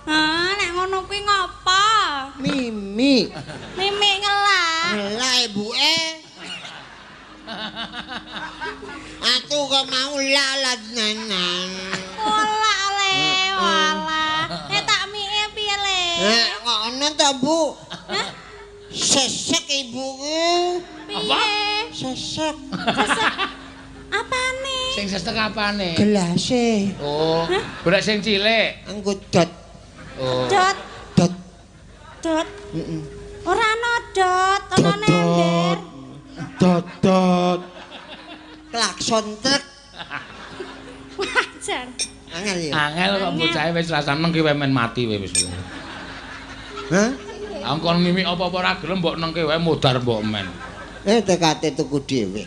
Ha, nek ngono kuwi ngopo? Mimi. Mimik ngelak. Ngelak ibuke. Aku kok mau lalat nanan. Ola le, walah. Nek tak mike piye le? Eh, kok ono ta, Bu? Hah? Sesek ibuku. Piye? Sesek. Sesek. Apane? Sing sesek apane? Gelase. Oh, golek sing cilik. Anggo dot. Oh. Dot, Dot. dot. Heeh. Ora ana dot, ana ember. Dot dot. Klakson truk. Wajar. Angel ya. Angel kok bocahe wis rasa neng ki men mati wae wis. Hah? Angkon mimik apa-apa ora gelem mbok nengke wae modar mbok men. Eh tekate tuku dhewe.